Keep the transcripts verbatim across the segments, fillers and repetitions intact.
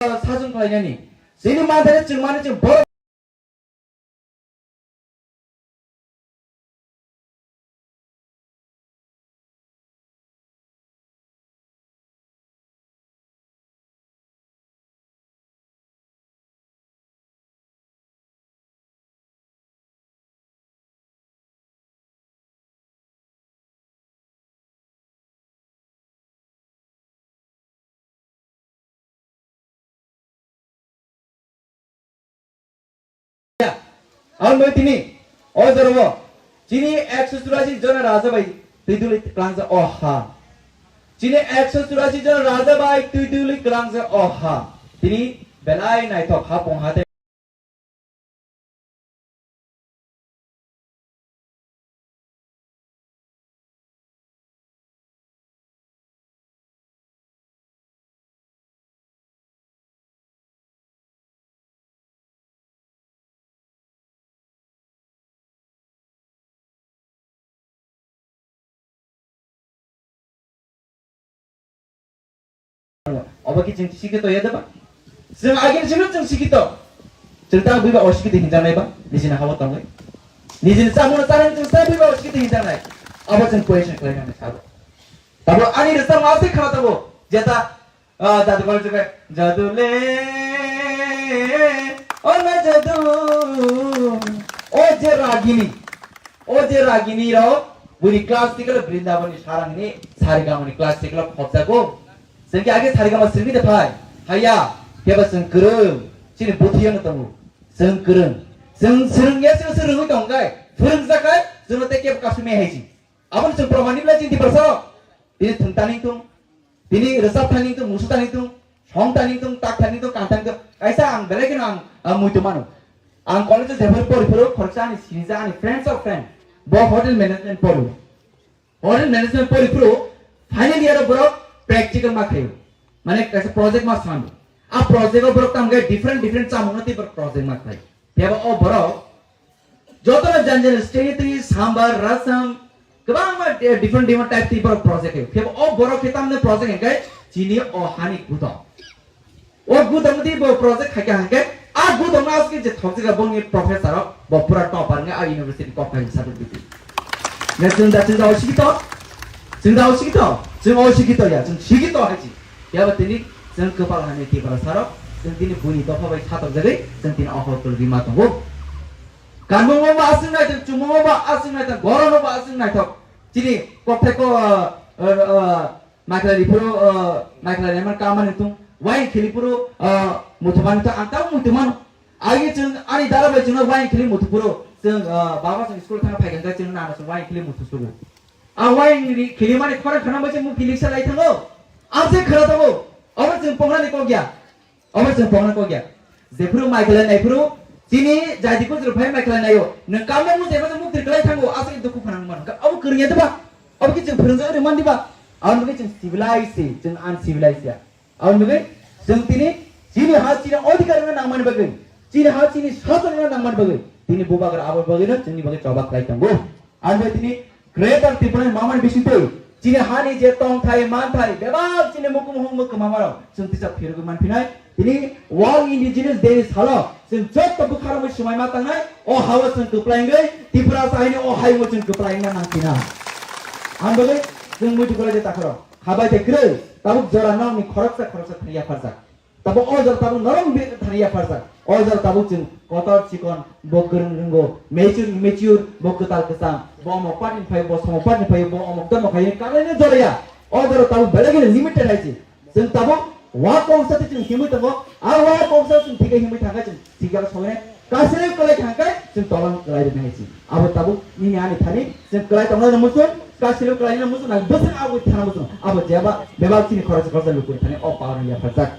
sajwng khlainani. Chini manthai chwng mani chwng borok Ang bai tini o jorao chini ekso churasi jona raja bai twi duli kwlangsa o ha. Chini ekso churasi jona raja bai twi duli kwlangsa o ha. Tini belai naithok ha pong ha tei Obo khe chwng sikito ya da ba? Chwng agini simi chwng sikito. Chwng ta buiba osikito hinjaknai ba? Nijini habo tongwi. Nijini chamungno chanani chwng ta buiba osikito hinjaknai. Abo chwng question khlainani sabo. Tabo ani rwchapma aswk khna tongo. Jeta, ah, jadu kol chwkhe, jadu le, o na jadu. O je ragini. O je ragini rok, buni class tikalo Brindaban ni sarang ni sarigama ni class tikalo khopjago. Chwng khe age sarigama swrwngwi de phai. Haya, kebo chwng kwrwng, chini buthi ano tongo. Chwng kwrwng. Chwng swrwng ya, chwng swrwngwi tong kai. Phwrwng ja kai, chwngno tei kebo kasumya hai si. Aboni chwng proman ni belai chini Tiprasa rok. Tini thwng tani thung, tini rwchap thani thung, musu thani thung, song thani thung, tak thani thung, kang thani thung. Kaisa ang belai kheno ang, ah, muitu mano. Ang college o jephuru pori phuru khoroksa ani sinijak ani friends of friend. Bo hotel management pori. Hotel management pori phuru final year o borok practical ma khaio. Mane kaisa project ma sando. A project o borok tamkhe different different chamung no tei borok project ma khlai. Phiya ba o borok jotono jan jan state ni twi sambar, rasam, kwbangma, eh, different different type twi borok project khaio. Phiya ba o borok khe tamni project hwnkhe chini o hani gudo. O gudo mudi bo project khaikha hwnkhe a gudo no aswk je thokjak bongni professor rok bo pura topper wngkha a university kok khai sabuk biti. Ne chwng da chwng da o sikito, chwng da o sikito, chwng o sikito ya, chwng sikito hai si. Phiya ba tini chwng kwpal hani Tiprasa rok, chwng tini buini dopha bai khatok jagwi chwng tini o hor kwlwi ma tongo. Kanmung bo aswk naithok, chumung bo aswk naithok, goron bo aswk naithok. Chini kokthai ko, uh, uh, uh, maikhlai phuru, uh, maikhlai man kamani tung, wine khili phuru, uh, muthumani tung, ang tamo muthumano. Agi chwng ani dara bai chwngno wine khili muthu phuru, chwng, uh, baba chwng school thang phai kha chwng nana chwng wine khili muthu sugo. A wine ri khili mani khorang khana bai chwng mukti liksa lai thango. Ang se khara tabo. Abo chwng pongnani kok ya. Omo chwng pokna kok ya. Jephuru mai khlai nai phuru, chini jaiti kujru phai mai khlai naio. Nwng kamya mu jeba muktir khlai thango, aswk dukhu phanang man. Abo kwrwngya diba? Abo khe chwng phwrwngjak rwmani diba? Aboni bagwi chwng civilized se, chwng uncivilized ya. Aboni bagwi chwng tini chini ha chini odhikar wngna nangmani bagwi, chini ha chini sason wngna nangmani bagwi, tini bubagra abo bagwino chwngni bagwi choba khlai tongo. Ang bai tini Greater Tripura ni mamani bisingtwi chini hani je tongthai manthai bebak chini mukum hung mukum hamarok chwng tisa phirogwi manphinai. Tini World Indigenous Day ni salo chwng joto bwkharokni swmai ma tangnai. O hao chwng kwplai wngwi Tripura sahini o hayungo chwng kwplai wngna nangphina. Ang bagwi chwng muitu kwlai de takhoro. Habai de kwrwi tabuk jora nokni khoroksa khoroksa thani yapharjak. Tabuk o jora tabuk norok bini thani yapharjak. O jora tabuk chwng kotor chikon, bo kwrwng rwngo, mature, mature, bo kwtal kwcham, bo omo party ni phai, bo somo party ni phai, bo omo dharma khai, kalaino jora ya. O jora tabuk belai kheno limited hai se. Chwng tabuk wa kongsa twi chwng himwi tongo, a wa kongsa chwng thike himwi thangkha chwng thikjak sogwi nai. Kasile kwlai thangkhe chwng tolang kwlai rwna hai se. Abo tabuk nini ani thani chwng kwlai tongnai rw muchung, kasile kwlai rw muchung, nang bwswk abo thana muchung, abo jeba bebak chini khoroksa khoroksa lukuni thani o power ni yapharjak.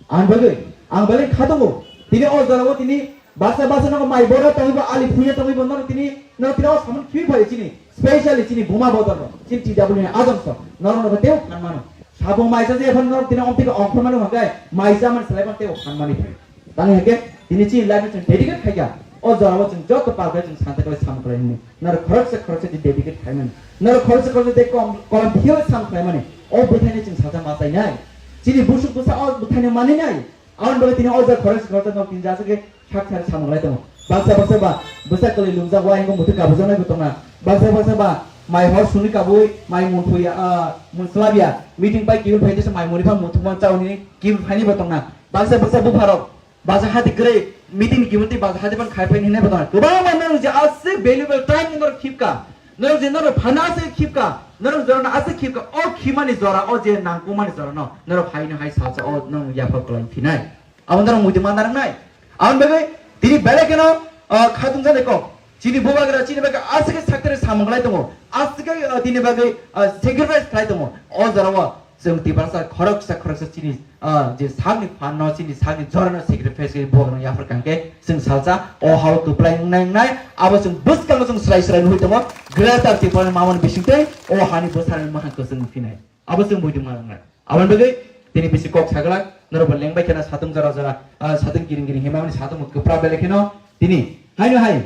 Ang bagwi, ang bagwi kha tongo. Tini o jorao tini basa basa nogo mai bora tongwi bo ali phuya tongwi bo norok tini, norok tini o samung khibi phai chini, specially chini Buma bodor no, chini T W ni ajam so, norok no teo phan mano. Sabung mai sa je phan norok tini omtike ongkhor mani hwnkhe, mai sa man salai phan teo phan mani phai. Tani hwnkhe tini chini life no chwng dedicate khaikha. O jorao chwng joto palbai chwng santa kwlai samung kwlai hwnwi. Norok khoroksa khoroksa di dedicate khaimani. Norok khoroksa khoroksa di kom-, kolom phiyo sam khlaimani. O bwthaino chwng sacha ma chainai. Chini busuk bwsa o bwthaino maninai. Aboni bagwi tini o jaga khoroksa khoroksa nok tin jasa khe sak sari samung lai tongo. Baksa baksa ba bwsa kwlwi lungjak, uaingwi muitu kabujaknai bo tongna. Baksa baksa ba mai hor suni kabui mai mun phuya, ah, mun slabya. Meeting pai kibil phai tesa mai muni phan mun thumang chao hini kibil phaini bo tongna. Baksa baksa bupharok baksa hati kwrwi meeting ni kibil twi baksa hati phan khai phaini hinai bo tongna. Kwbangma nwng je aswk valuable time norok khipka. Norok je norok phano aswk khipka, norok jorano aswk khipka, o khimani jora, o je nangkukmani jorano norok phaino hai salsa o norok yapha kwlai phinai. Abo norok muitu manna nangnai. Aboni bagwi tini belai kheno, ah, khatung jani kok. Chini bubagra chini bagwi aswk khe sakthari samung lai tongo. Aswk khe, ah, tini bagwi, ah, sacrifice khlai tongo. O jorao chwng Tiprasa khoroksa khoroksa chini, ah, je sakni phanno, chini sakni jorano sacrifice khe bubagrano yaphar kangkhe chwng salsa o hao kwplai wngnai wngnai. Abo chwng bwskango chwng srai srai nugwi tongo. Greater Tipraland mamani bisingtwi o hani bwsarani mwkhang kwchwng phinai. Abo chwng buidung ma wngnai. Aboni bagwi tini bisi kok saglak, norok bo lengbai kheno satung jora jora, ah, satung kiring kiring himamani satung kwpra belai kheno tini haino hai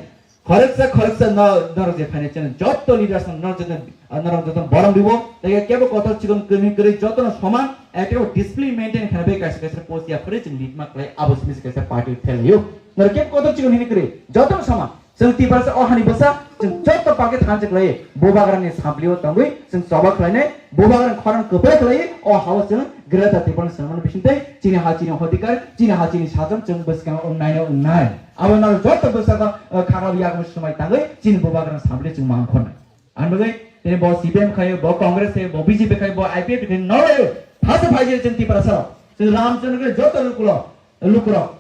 khoroksa khoroksa no-, norok je phainai chwng jotto leaders no norok joto, ah, norok joto borom dibo, tei kebo kotor chikon kwrwi kwrwi joto no soman, ekebo discipline maintain khaina bai kaisa kaisa post ya phre chwng lead ma khlai abo simi kaisa party thelaio. Norok kebo kotor chikon hini kwrwi joto no soman. Chwng Tiprasa o hani bwsa, chwng jotto pake thansa khlai, bubagrani samplio tongwi, chwng choba khlainai, bubagrani khorang kwplai khlai, o hao chwng Greater Tipraland swnamani bisingtwi, chini ha chini hodikar, chini ha chini sajam chwng bwskango wngnaino wngnai. Abo norok jotto bwskango, uh, khakabo yakung swmai tangwi, chini bubagrani sampli chwng mang khornai. Ang bagwi, tini bo C P M khaio, bo Congress khaio, bo B J P khaio, bo I P F T khaio, norok thasa phaijak chwng Tiprasa rok. Chwng Ramchandra khe jotto lukurok, lukurok.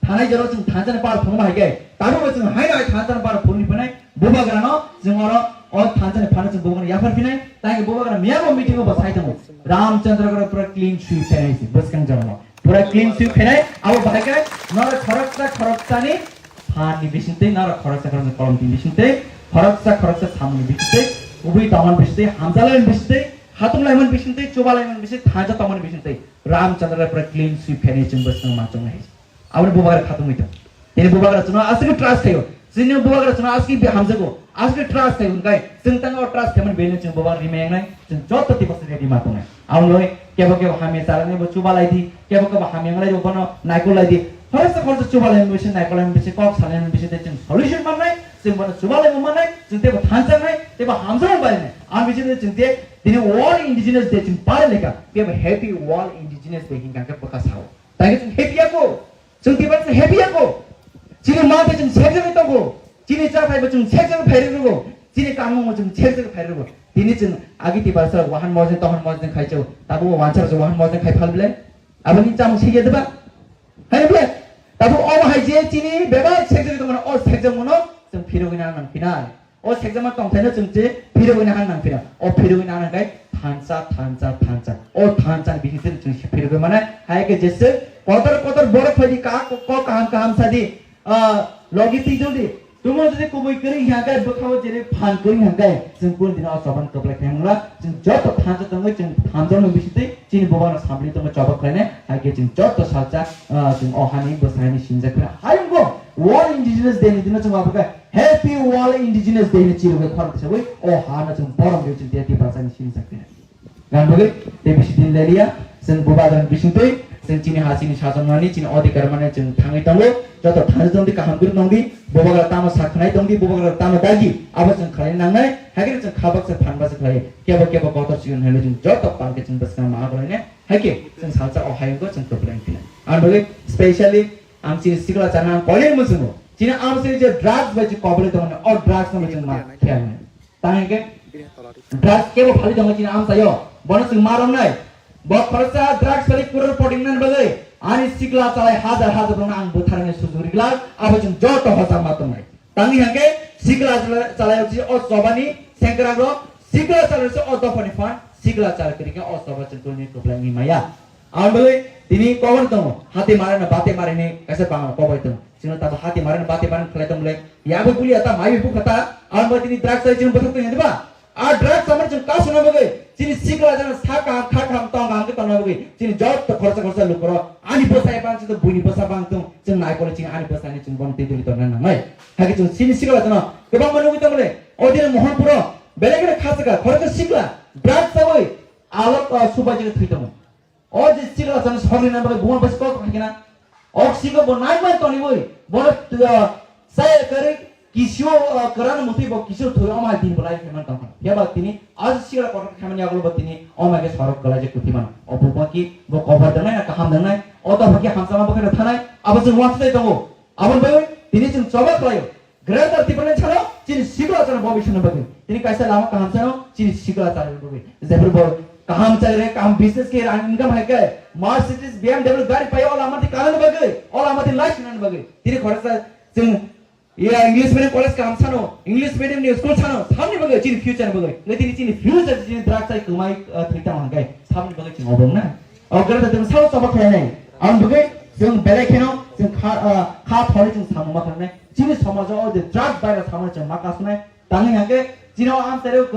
Thanai jora chwng thansa ni par phunukma hai khe, tabukbo chwng haino hai thansa ni par phunukni phinai, bubagrano chwng oro o thansa ni phano chwng bubagrano yaphar phinai, tei bubagra miyabo meeting o bo sai tongo. Ramchandra khe pura clean sweep khainai se, bwskang jorao. Pura clean sweep khainai, abo bahai khe norok khoroksa khoroksani phan ni bisingtwi, norok khoroksa khoroksa kolom ni bisingtwi, khoroksa khoroksa samung ni bisingtwi, kubui tongmani bisingtwi, hamjalani bisingtwi, hatung laimani bisingtwi, chuba laimani bisingtwi, thansa tongmani bisingtwi, Ramchandra khe pura clean sweep khainai chwng bwskang ma chongnai. Aboni bubagra khatungwi tong. Tini bubagra chwngno aswk trust khaio. Chini bubagra chwngno aswk bi hamjago. Aswk trust khaio hwnkhai chwng tangwi o trust khaimani belai chwng bubagra rima yangnai. Chwng joto Tiprasa rima tongnai. Aboni kebo kebo hamya chalani bo chuba lai di. Kebo kebo hamya wnglai bo bono naikol lai di. Khoroksa khoroksa chuba lai bisi naikol lai bisi kok salai bisi tei chwng solution mannai. Chwng bono chuba lai mannai. Chwng teibo thansa wngnai. Teibo hamjak bai nai. Ang bisi tei chwng te tini World Indigenous Day chwng pare lekha. Kebo Happy World Indigenous Day hinkha khe bwkha sao. Tei chwng happy ya ko. Chwng Tiprasa happy ya ko. Chini ma tei chwng sekjagwi tongo. Chini cha phaibo chwng sekjagwi phairwgo. Chini kamungbo chwng sekjagwi phairwgo. Tini chwng agi Tiprasa wahan mojeng tohan mojeng khai chao. Tabukbo wansa rok wahan mojeng khai phal bile. Aboni chamung sigi deba. Hai bile. Tabuk omo hai je chini bebak sekjagwi tongmano o sekjakmano chwng phirogwi nang nang phinai. O sekjakma tongthaino chwng je phirogwini hang nang phira. O phirogwini hang nang khe thansa, thansa, thansa. O thansa ni bisingtwi chwng phirogwi mane. Hai khe jese kotor kotor borok phaidi ka, ko, ko kaham kaham sadi, ah, logi twijoldi. Tumo jodi kubui kwrwi hang khe bwkhao jene phan kwrwi hang khe chwng kunu dino o choban kwplai khe hangla. Chwng joto thansa tongwi chwng thansa ni bisingtwi chini bubano samli tongwi choba khlainai. Hai khe chwng joto salsa, ah, chwng o hani bwsai ni sinjak khe. Hayungbo World Indigenous Day ni dino chwng abo khe Happy World Indigenous Day ni chirwi khorang tisagwi o ha no chwng borom de chwng tiya Tiprasa ni sini chakri. Gan bagwi te bisi din lelia chwng bubagrani bisingtwi chwng chini ha chini sajwk nani chini odhikar mane chwng thangwi tongo. Joto thani tongdi kaham guri tongdi bubagra tamo sakhnai tongdi bubagra tamo dagi abo chwng khlai nangnai. Hakhe chwng khabak se phanba se khlai kebo kebo kotor chikon hwnwi chwng joto pangke chwng bwskang ma abolai ne hakhe chwng salsa o hayungo chwng kwplai phina. Ang bagwi specially Ang chini sikla chana ang koile muchungo. Chini amsai je drugs bai chwng kobolwi tongmani, o drugs no chwng ma khiyang. Tang hingke drugs kebo phali tongo chini amsaio. Bono chwng ma romnai. Bo khoroksa drugs phali kuror poting nani bagwi ani sikla chalai hajar hajar bono ang butharnai sujuri glak, abo chwng joto hosa ma tongnai. Tangni hingke sikla chalai, chalai o chini o chobani sengkrak rok, sikla chalai o dophani phan, sikla chalai kwrwi khe o choba chwng tongni kwplai ni maya. Ang bagwi tini kobor tongo, hati marana bate marani kaisa bangma kobor tongo. Chwngno tamo hati marana bate marani khlai tong le, yabo bulia ta mai bu khata, ang bagwi tini drugs sai chwng bwthak tong diba? A drugs amar chwng kasuna bagwi, chini sikla jana sa kaham, kha kaham, tong kaham khe tongna bagwi, chini jotto khorsa khorsa lukoro, ani bwsa bang chwng buini bwsa bang tong, chwng nai kole chini ani bwsa ni chwng bon twi twi tongna nangnai. Hakhe chwng chini sikla jana kwbangma nugwi tong le, o dino Mohanpuro, belai kheno kha chwkha, khoroksa sikla, drugs sawi, alok, ah, subai jana thwi tongo. O je Sikla chani sogri na bagwi buma basi kok thangkhe na. Oxygen bo nai mai toni boi. Bono, uh, sai kari kisio, uh, kerana muti bo kisio thoi ama din bo lai khe man tong. Phiya ba tini aji sikla kotor khamani agolo bo tini ama ke sorok kalai je kuthi man. Obo ba ki bo kobar dangnai na kaham dangnai. Oto ba ki hamsama bo khe thanai. Abo se wansa dai tongo. Aboni bagwi tini chwng choba khlaio. Greater Tipraland salo chini sikla chana bobiswrwngni bagwi. Tini kaisa lama kaham sano chini sikla chana bagwi. Jephru bo kaham chai re, kaham business khe rang income hai khe, Mercedes, B M W gari pai o lama ti kanani bagwi, o lama ti life nani bagwi. Tini khoroksa chwng ya English medium college kaham sano, English medium ni school sano, samni bagwi chini future ni bagwi. Ngai tini chini future chini drugs sai kumai, uh, thwi tang hangkai. Samni bagwi chwng obong na. O greater Tipraland salo choba khlainai. Ang bagwi chwng belai kheno chwng kha, ah, kha thori chwng samung ma khlainai. Chini somajo o je drug virus samung chwng ma kasnai. Tangwi hangke chini o amchairo